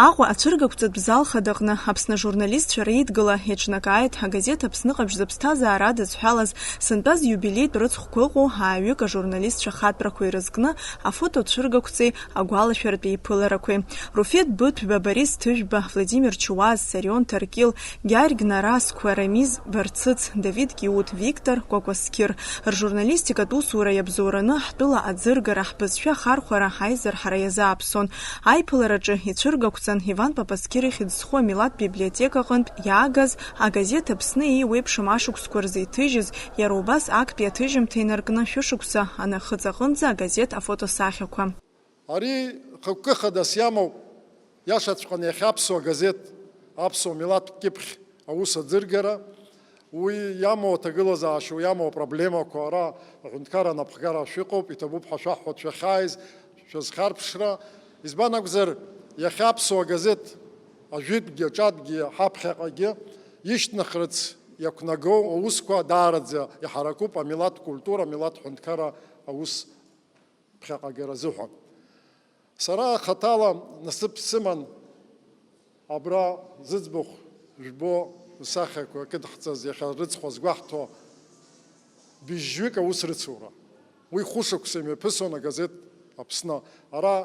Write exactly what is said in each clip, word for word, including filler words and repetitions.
Аҟәа ацәыргақәҵатә зал хадаҟны Аԥсны ажурналистцәа реидгыла еиҿнакааит агазеҭ Аԥсны ҟаԥшь зыԥсҭазаара адызҳәалаз сынтәа зиубилеитә рыцхәқәа ыҟоу ааҩык ажурналистцәа хатәрақәа ирызкны афотоцәыргақәҵеи агәалашәаратә еиԥыларақәеи. Руфеҭ Быҭәба, Борис Ҭыжәба, Владимир Чуаз, Сарион Ҭаркьыл, Гьаргь Нарасқәа, Рамиз Барцыц, Давид Киут, Виктор Кәакәасқьыр ржурналистикатә усура иабзоураны ҳтәыла аӡыргара, ҳбызшәа ахархәара аизырҳара иазааԥсон. Аиԥылараҿы ицәыргақәҵан Иван Папасқьыр ихьӡ зху амилаҭтә библиотека аҟынтә иаагаз агазеҭ Аԥсны еиуеиԥшым ашықәсқәа рзы иҭыжьыз, иара убас актәи аҭыжьымҭа инаркны шәышықәса анахыҵ аҟынӡа агазеҭ афотосахьақәа. Ари хықәкы хадас иамоуп, иашаҵәҟьаны иахьа аԥсуа газеҭ, аԥсуа милаҭтә кьыԥхь аус аӡыргара, уи иамоу аҭагылазаашьа, уи иамоу апроблемақәа ара аҳәынҭқарра анапхгара шәыҟоуп, иҭабуп ҳәа шәаҳҳәоит шәахьааиз, шәазхьарԥшра. Избан акәзар, иахьа аԥсуа газеҭ ажәытәгьы, аҿатәгьы, ҳаԥхьаҟагьы ишьҭнахрац иақәнагоу аусқәа даараӡа иҳаракуп амилаҭ культура, амилаҭ ҳәынҭқарра аус ԥхьаҟагара азыҳәан. Сара хаҭала насыԥ сыман абра зыӡбахә жәбо, сахьақәа кыдҳҵаз иахьа рыцхә азгәаҳҭо быжьҩык аус рыцура. Уи хәышықәса имҩаԥысон агазеҭ Аԥсны. Ара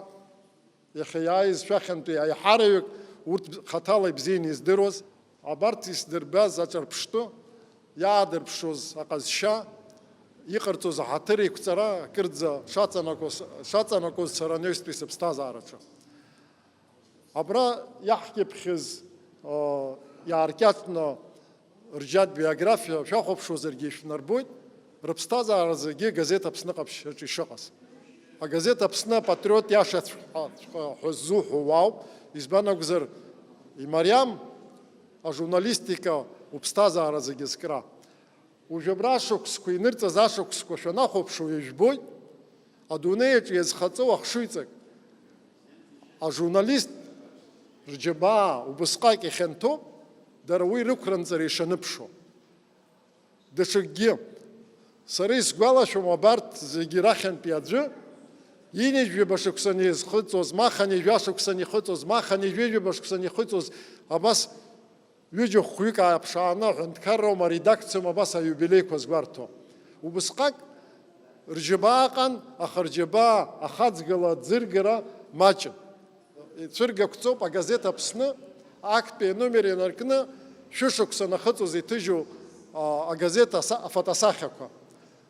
иахьа иааиз шәахьантәи аиҳараҩык урҭ хаҭала ибзианы издыруаз, абарҭ исдырбаз аҿырԥштәы иаадырԥшуаз аҟазшьа, иҟарҵоз аҳаҭыр еиқәҵара акырӡа шаҵанакуаз, шаҵанакуаз сара анаҩстәи сыԥсҭазаараҿы. Абра иаҳкьыԥхьыз, ыы, иааркьаҿны рџьатә биографиа шәахәаԥшуазаргьы ишәнарбоит, рыԥсҭазаара зегьы газеҭ Аԥсны ҟаԥшь аҿы ишыҟаз. Агазеҭ Аԥсны апатриот иашаҵәҟьа ҳәа ззуҳәо уаауп, избан акәзар, имариам ажурналистика уԥсҭазаара зегьы зкра. Уажә абра ашықәсқәа инырҵаз ашықәсқәа шәанахәаԥшуа ижәбоит, адунеи аҿы иазхаҵоу ахшыҩҵак. Ажурналист рџьабаа убысҟак ихьанҭоуп, дара уи рықәранҵара ишаныԥшуа. Даҽакгьы, сара исгәалашәом абарҭ зегьы рахьынтәи аӡәы, ҩынҩажәаба шықәсаны изхыҵуаз, ма хынҩажәа шықәсаны ихыҵуаз, ма хынҩажәижәаба шықәсаны ихыҵуаз, абас ҩыџьа хәҩык ааԥшааны аҳәынҭқарраума, аредакциоума абас аиубилеиқәа згәарҭо. Убысҟак рџьабаа ыҟан, аха рџьабаа ахаҵгыла аӡыргара маҷын. Ицәыргақәҵоуп агазеҭ Аԥсны актәи аномер инаркны шәышықәса нахыҵуаз иҭыжьу, а, агазеҭ аса-, афотосахьақәа.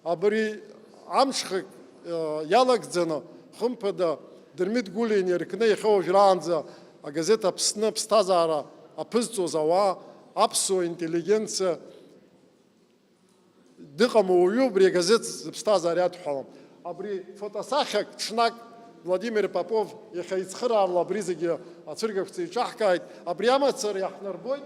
Абри амҽхак, э, иалагӡаны, хымԥада, Дырмит Гәлиа инаркны иахьа уажәраанӡа агазеҭ Аԥсны аԥсҭазаара аԥызҵоз ауаа, аԥсуа интеллигенциа дыҟам уаҩы убри агазеҭ зыԥсҭазаара иадҳәалам. Абри фотосахьак ҽнак Владимир Попов иахьа ицхыраарла абри зегьы ацәыргақәҵа иҿаҳкааит. Абри амацара иаҳнарбоит.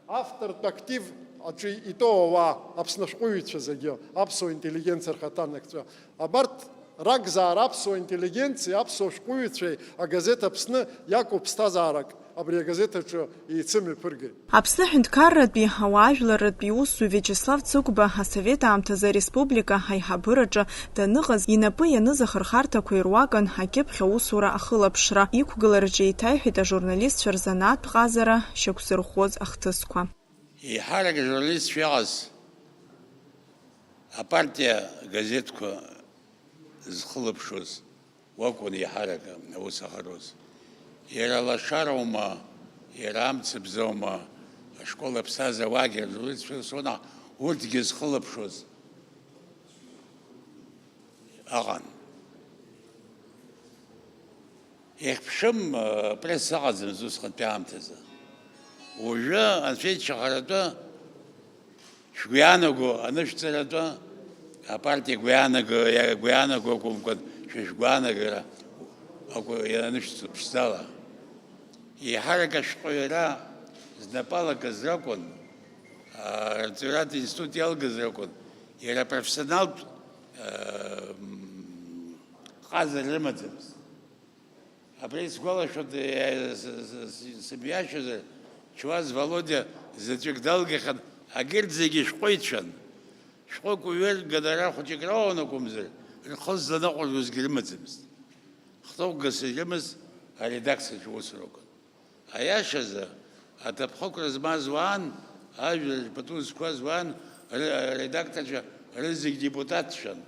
Автортә актив аҿы итәоу ауаа, Аԥсны ашәҟәыҩҩцәа зегьы, аԥсуа интеллигенциа рхаҭарнакцәа, абарҭ ракәзаара аԥсуа интеллигенциеи аԥсуа шәҟәыҩҩцәеи агазеҭ Аԥсны иаку ԥсҭазаарак абри агазеҭ аҿы еицымҩаԥыргеит. Аԥсны аҳәынҭқарратәи ауаажәларратәи усзуҩ Виачеслав Цыгәба асовет аамҭазы ареспублика аиҳабыраҿы даныҟаз, инапы ианыз ахырхарҭақәа ируакын акьыԥхь аусура ахылаԥшра, иқәгылараҿы еиҭаиҳәеит ажурналистцәа рзанааҭтә ҟазара шьақәзырӷәӷәоз ахҭысқәа. Еиҳарак ажурналистцәа иҟаз апартиа газеҭқәа зхылаԥшуаз уакәын еиҳарак аус ахароз. Иара лашароума, иара амцабзоума, ашкол аԥсҭазаара уаагьы ажурналистцәа русунаҳа урҭгьы зхылаԥшуаз аҟан. Иахьԥшым, э, пресса ыҟаӡамызт усҟантәи аамҭазы. Уажәы анцәа иччахаратәы шәгәы иаанаго анышәҵаратәы, апартиа гәы иаанаго, иа-, гәы иаанаго акәымкәан, шәа шәгәаанагара акәы-, анышәҵ-, ԥшӡала. Еиҳарак ашәҟәыҩҩра знапы алакыз ракәын, а, арҵаҩратә институт иалгаз ракәын, иара апрофессионалтә, а, м, ҟазара рымаӡамызт. Абра исгәалашәоит, е, с-, с-, с-, сымҩашьозар, Чуаз Володиа заҵәык далгахьан, агьырҭ зегьы шәҟәыҩҩцәан. Шәҟәык уҩыр, ганара хәыҷык роуан акәымзар, рхы зланыҟәыргозгьы рымаӡамызт. Хҭоукгас ирымаз аредакциаҿы усура акәын. Аиашазы, аҭыԥхықәра змаз уаан, ажәлар пату зқәаз уаан, р-, аредакторцәа рызегь депутатцәан.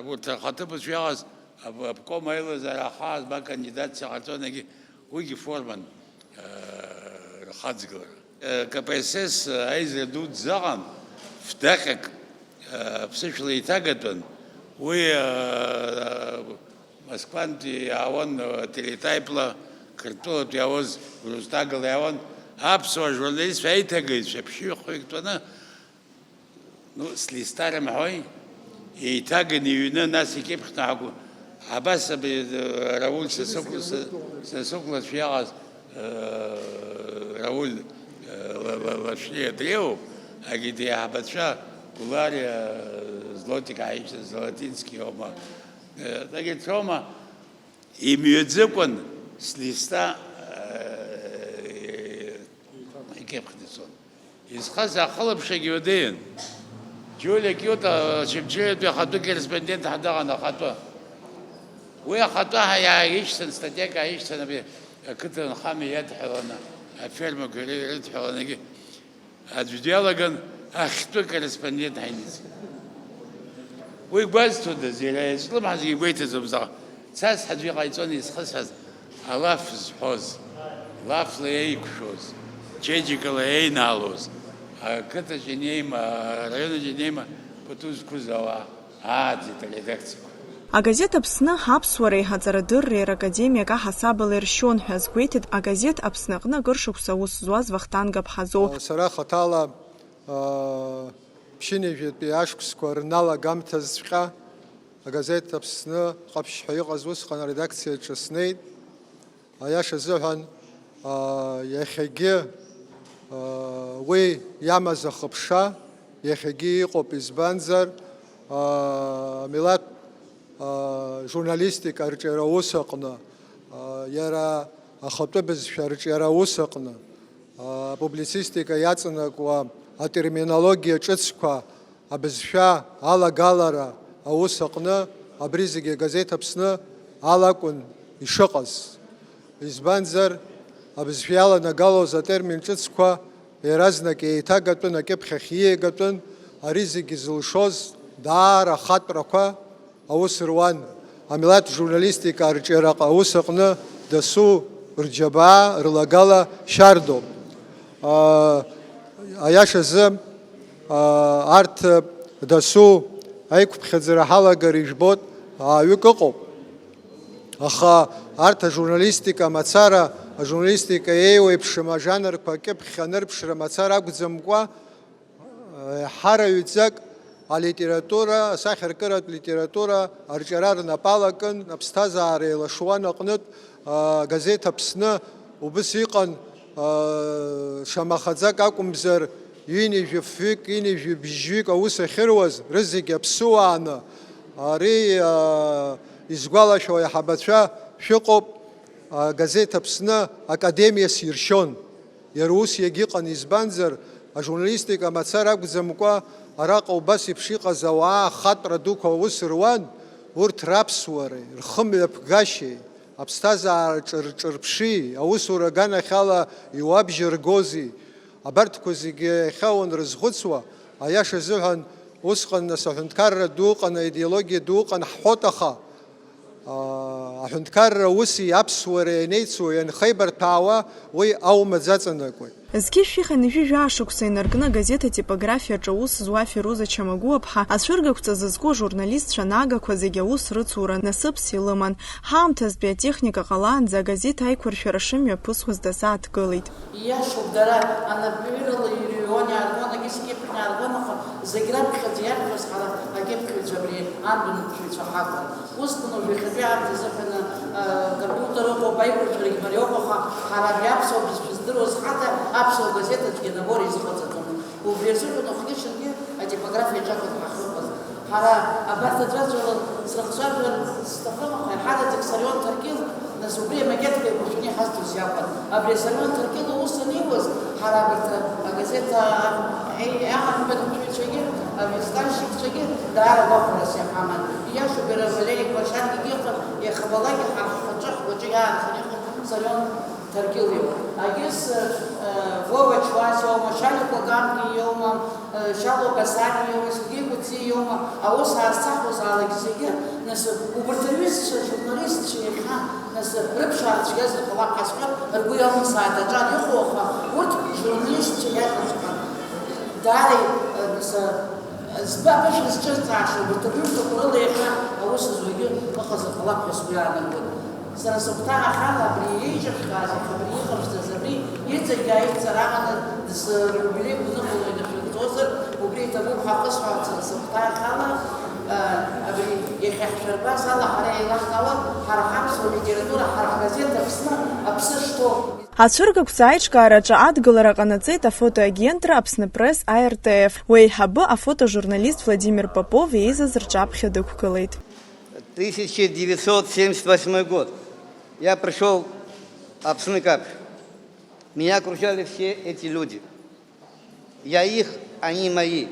Урҭ рхаҭыԥуаҩцәа иҟаз ап-, обком аилазаара ахааз ма кандидатцәа ҟарҵон, егьи уигьы форман, э, рхаҵгылара. Э, К П С С аизара дуӡӡа ыҟан, фдаҟьак, э, ԥсышәала еиҭагатәын. Уи, э, Москвантәи иаауан, э, телетайпла, Қырҭтәылатәи иаауаз Грузтагала иаауан. Аԥсуа журналистцәа аиҭагаҩцәа ԥшьҩы-хәҩык тәаны, ну, слиста рымҳәои, еиҭаганы иҩны, нас икьыԥхьны ҳагәы-, абас абри, э, Рауль Сасык-, Са-, Сасык лацәа иаҟаз, э, Рауль, э, ла-, ла-, лашәи адреиуоуп, агьи деиҳабацәа Гулариа, э, Злотик ааишьҭыз, Золотински иоума, э, егьырҭ роума, имҩаӡакәан слиста, э, икьыԥхьны ицон. Изхаз ахылаԥшрагьы уадаҩын. Џьулиа Киута Очамчыратәи ахатәы корреспондент ҳәа дыҟан, ахатәы. Уи ахатәы ҳәа иааишьҭын, статиак ааишьҭын, абри ақыҭанхамҩа иадҳәаланы, афермақәа ирыдҳәаланагьы. Аӡә диалаган ахьтәы корреспондент ҳаиниҵеит. Уи гәазҭодаз, иара иазҿлымҳаз игәеиҭаӡомызт, аха цас ҳаӡәы иҟаиҵон изхысҳәаз, алаф зҳәоз, лафла еиқәшәоз, чеиџьыкала еинаалоз, ақыҭаҿ инеима, араионаҿ инеима пату зқәыз ауаа. Ааӡеит аредакциақәа. Агазеҭ Аԥсны аԥсуареи аҵарадырреи ракадемиак аҳасабала иршьон ҳәа азгәеиҭеит агазеҭ Аԥсны аҟны акыр шықәса аус зуаз Вахтанг Аԥҳазоу. Сара хаҭала, аа, ԥшьынҩажәатәи ашықәсқәа рналагамҭазҵәҟьа агазеҭ Аԥсны ҟаԥшь ҳәа иҟаз усҟан аредакциаҿы снеит. Аиаша азыҳәан, аа, иахьагьы, аа, уи иамаз ахыԥша иахьагьы иҟоуп, избанзар, аа, амилаҭ, аа, журналистика арҿиара аус аҟны, аа, иара ахатәы бызшәа арҿиара аус аҟны, аа, апублицистика иаҵанакуа атерминологиа ҿыцқәа, абызшәа алагалара аус аҟны абри зегьы агазеҭ Аԥсны ала акәын ишыҟаз. Избанзар, абызшәа иаланагалоз атермин ҿыцқәа иаразнак еиҭагатәын, акьыԥхь ахь ииагатәын, ари зегьы зылшоз даара ахатәрақәа аус руан. Амилаҭ журналистика арҿиараҟа аус аҟны дасу рџьабаа рлагала шьардоуп. Аа, аиашазы, аа, арҭ дасу аиқәԥхьаӡара ҳалагар ижәбоит, ааҩык ыҟоуп. Аха арҭ ажурналистика мацара, ажурналистика еиуеиԥшым ажанрқәа акьыԥхь анырԥшра мацара акәӡамкәа, еиҳараҩӡак алитература, асахьаркыратә литература арҿиара рнапы алакын, аԥсҭазаара еилашуан аҟнытә, а, газеҭ Аԥсны убыс иҟан, а, шамахаӡак акәымзар, ҩынҩажәи фҩык, ҩынҩажәи бжьҩык аус ахьыруаз, рызегь аԥсуааны, ари, а, изгәалашәо аиҳабацәа шәыҟоуп, а, газеҭ Аԥсны академиас иршьон. Иара ус иагьыҟан, избанзар, ажурналистика мацара акәӡамкәа, араҟа убас еиԥш иҟаз ауаа ахатәра дуқәа аус руан, урҭ раԥсуареи, рхымҩаԥгашьеи, аԥсҭазаараҿы рҿырԥшии, аусура аганахьала иуабжьаргози, абарҭқәа зегьы иахьа уанрызхәыцуа, аиаша азыҳәан, усҟан нас аҳәынҭқарра ду ыҟан, аидеологиа ду ыҟан ҳҳәоит, аха, аа, аҳәынҭқарра уси аԥсуареи анеицу, ианхеибарҭәаауа, уи аума дзаҵанакуеит. Зқьи жәшәи хынҩажәи жәаа шықәса инаркны агазеҭ атипографиаҿы аус зуа Фируза Чамагәуаԥҳа ацәыргақәҵа зызку ажурналистцәа наагақәа зегьы аус рыцура насыԥс илыман. Ҳаамҭазтәи атехника ҟалаанӡа агазеҭ аиқәыршәара шымҩаԥысуаз дазааҭгылеит. Ииашоуп, дара анапҩырала ирҩуан, иааргон, егьыс кьыԥхьны иааргон, аха зегь раԥхьаӡа иарҳәоз ҳара акьыԥхьыҩцәа абри ардәынықәшәаҩцәа ҳакәын. Усҟан уажә иахьатәи аамҭазы ҳәаны, а, компиутер ыҟоуп, аиқәыршәарагьы мариоуп, аха ҳара абри аԥсуа бызшәа здыруаз ҳада аԥсуа газеҭ аҿгьы набор изыҟаҵаӡомызт. Убри азыҳәан уахгьы-ҽынгьы атипографиаҿ акәын ҳахьыҟаз. Ҳара абарҭ аӡәаӡәала срыхцәажәар сҭахым, аха еиҳараӡак Сарион Ҭаркьыл, нас убри амакетқәа еиқәыршәаны иҳазҭоз иакәын. Абри Сарион Ҭаркьыл аус аниуаз, ҳара абарҭ агазеҭ, а, а, аҳәынҭқаррақәагьы, авестальщикцәагьы даара гәахәарас иҳаман. Ииашоуп, иара Валери Квашангьы иҟан, иахьабалакгьы ҳара ҳхаҿы, ҳгәаҿы иаанханы иҟан Сарион Ҭаркьыл иоума, Агьыс, э, Вова Чуаз иоума, Шьаликәа Гамгиа иоума, э, Шьалуа Гасани иоума, Сергеи Кәыҵиа иоума, аус аазцахуазаалак зегьы, нас, убарҭ аҩызцәа, журналистцәа иахьа, нас, рыԥшаара цәгьазар ҟалап ҳәа сҳәар, ргәы иалымсааит аҿар иҟоу, аха урҭ журналистцәа иаҳәаҵәҟьа. Даара, э, нас, Зтәы аԥышәа зҿырҵааша, убарҭ рҩымҭақәа рыла иахьа аус зуагьы ыҟазар ҟалап ҳәа сгәы иаанагоит. Сара сыхәҭаахьала абри еиҿыххааз, иахьа абри иҟаршәӡаз, абри иҵегь аидҵара аманы дысрыгәбылеигәныхәалоит ишәырҵозар, убри иҭабуп ҳәа ахысҳәаауеит сара сыхәҭаахьала, э, абри иахьа ҳшәырбаз ала ҳара еилаҳкаауан, ҳара ҳаԥсуа литература, ҳара ҳгазеҭ Аԥсны аԥсы шҭоу. Ацәыргақәҵа аиҿкаараҿы адгылара ҟанаҵеит афотоагентра Аԥсны Пресс, А Р Т Ф. Уи аиҳабы, афотожурналист Владимир Попов иеизаз рҿаԥхьа дықәгылеит. Тысяча девятьсот семьдесят восьмой год. Я пришёл в Апсны Капш. Меня окружали все эти люди. Я их, они мои.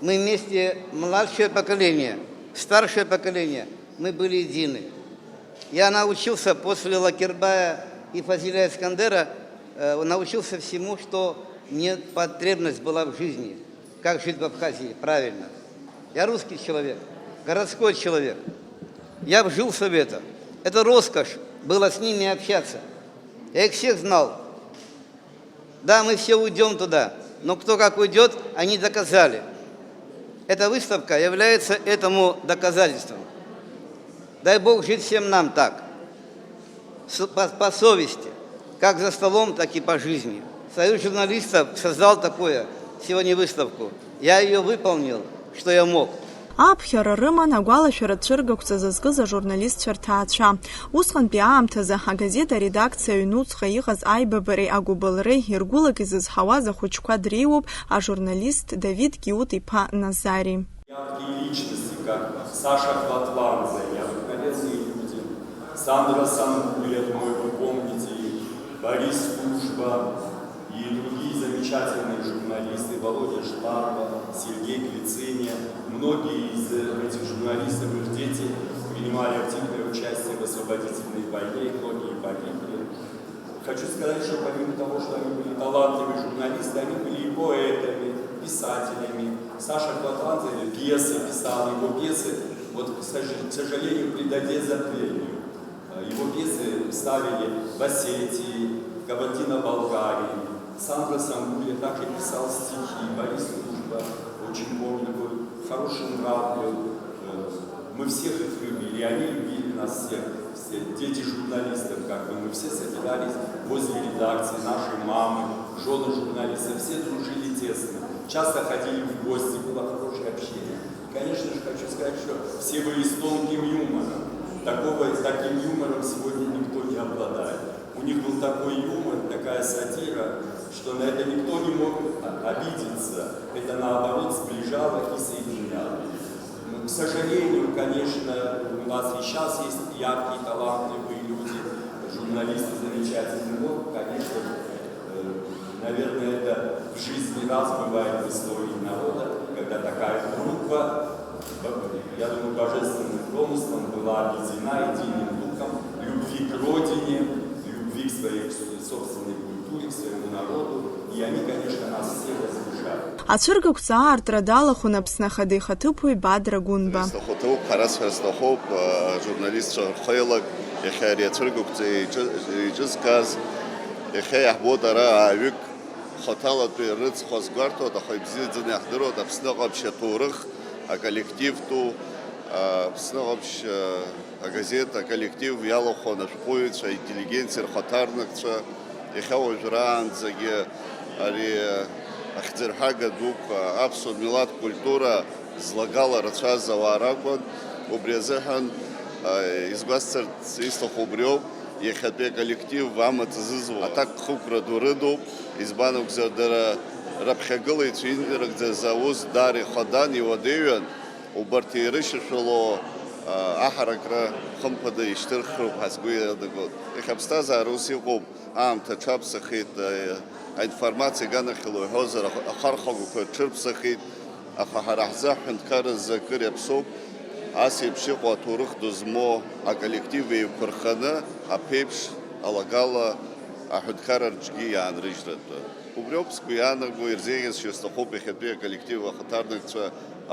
Мы вместе, младшее поколение, старшее поколение, мы были едины. Я научился после Лакербая и Фазиля Искандера, э, научился всему, что мне потребность была в жизни, как жить в Абхазии правильно. Я русский человек, городской человек. Я вжился в это. Это роскошь было с ними общаться. Я их всех знал. Да, мы все уйдём туда, но кто как уйдёт, они доказали. Эта выставка является этому доказательством. Дай Бог жить всем нам так, с- по, по совести, как за столом, так и по жизни. Союз журналистов создал такое сегодня выставку. Я её выполнил, что я мог. Ааԥхьара рыман агәалашәара цәыргақәҵа зызкыз ажурналистцәа рҭаацәа. Усҟантәи аамҭазы агазеҭ аредакциа аҩнуҵҟа иҟаз аибабареи агәыбылреи иргәылак изызҳауаз ахәыҷқәа дреиуоуп ажурналист Давид Гиут-иԥа Назари. Яркие личности, как Саша Хватландзе, необыкновенные люди, Сандра Самбулет, мой, вы помните, Борис Тужба, и другие замечательные журналисты, Володя Шпарва, Сергей Глициния. Многие из этих журналистов, их дети принимали активное участие в освободительной войне, и многие погибли. Хочу сказать, что помимо того, что они были талантливые журналисты, они были и поэтами, писателями. Саша Хватландзе пьесы писал, его пьесы, вот, к сож- к сожалению, предали забвению. Его пьесы ставили в Осетии, Кабардино-Балкарии. Сандра Самбулет также писал стихи, Борис Тужба, очень помню, такой хороший нрав был. Э, Мы всех их любили, и они любили нас всех. Все дети журналистов, как бы, мы все собирались возле редакции, наши мамы, жены журналистов, все дружили тесно. Часто ходили в гости, было хорошее общение. Конечно же, хочу сказать, что все были с тонким юмором. Такого, таким юмором сегодня никто не обладает. У них был такой юмор, такая сатира, что на это никто не мог обидеться. Это, наоборот, сближало и соединяло. Ну, к сожалению, конечно, у нас и сейчас есть яркие, талантливые люди, журналисты замечательные, но, конечно, э, наверное, это в жизни раз бывает в истории народа, когда такая группа, б- я думаю, божественным промыслом была объединена единым духом любви к родине, любви к своей с- собственной культуре, к своему народу, и они, конечно, нас всех возмущают. Ацәыргақәҵа аартра далахәын Аԥсны Ахада ихаҭыԥуаҩ Бадра Гәынба. Сҭахуп, ҳара сҳәар сҭахуп, ажурналистцәа рхеилак иахьа ари ацәыргақәҵа еиҿы- еиҿызкааз, иахьа иаҳбоит ара ааҩык хаҭалатәи рыцхә азгәарҭоит, аха ибзиаӡаны иаҳдыруеит Аԥсны ҟаԥшь аҭоурых, аколлективтәу, Аԥсны ҟаԥшь агазеҭ аколлектив иалахәын ашәҟәыҩҩцәа, аинтеллигенциа рхаҭарнакцәа, иахьа уажәраанӡагьы ари ахьӡырҳага дук аԥсуа милаҭ культура злагала рацәаз ауаа ракәын. Убри азыҳәан, а, изгәасҭарц исҭаху убриоуп, иахьатәи аколлектив амаҵ азызуа аҭакԥхықәра ду рыдуп, избан акәзар, дара раԥхьагылаҩцәа инарыгӡаз аус даара ихадан, иуадаҩын, убарҭ ирышьашәало, а, аҳаракра хымԥада ишьҭырхроуп ҳәа сгәы иаанагоит. Иахьа аԥсҭазаара ус иҟоуп, аамҭа аҽаԥсахит, а, аинформациа аганахьала уҳәозар, ах-, ахархәагақәа рҽырԥсахит, аха ҳара ҳзы аҳәынҭқарразы акыр иаԥсоуп, ас еиԥш иҟоу аҭоурых ду змоу аколлектив еиқәырханы, аԥеиԥш, алагала, Аҳәынҭқарра рҿгьы иаанрыжьратәы. Убриоуп сгәы иаанаго, ирзеиӷьасшьо сҭахуп иахьатәи аколлектив ахаҭарнакцәа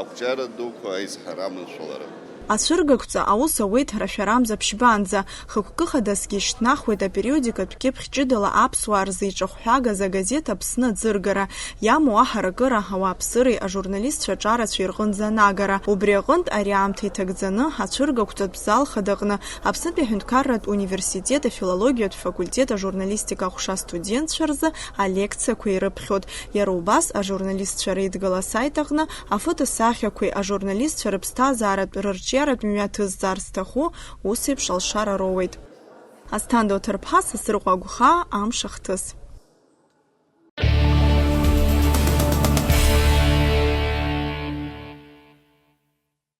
ақәҿиара дуқәа аизҳара аманшәалара. Ацәыргақәҵа аус ауеит рашәарамза ԥшьбанӡа, хықәкы хадасгьы ишьҭнахуеит апериодикатә кьыԥхь ҷыдала аԥсуаа рзы иҿахәҳәагаз агазеҭ Аԥсны аӡыргара, иамоу аҳаракыра, ауааԥсыреи ажурналистцәа аҿарацәеи рҟынӡа анагара. Убри аҟынтә ари аамҭа иҭагӡаны ацәыргақәҵатә зал хадаҟны Аԥснытәи аҳәынҭқарратә университет афилологиатә факультет ажурналистика аҟәша астудентцәа рзы алекциақәа ирыԥхьоит. Иара убас ажурналистцәа реидгыла асайт аҟны афотосахьақәеи ажурналистцәа рыԥсҭазааратә рырҿиаратә мҩа ҭызҵаар зҭаху ус еиԥш алшара роуеит. Асҭанда Оҭырԥҳа, Сасрыҟәа Агәхаа, Амш ахҭыс.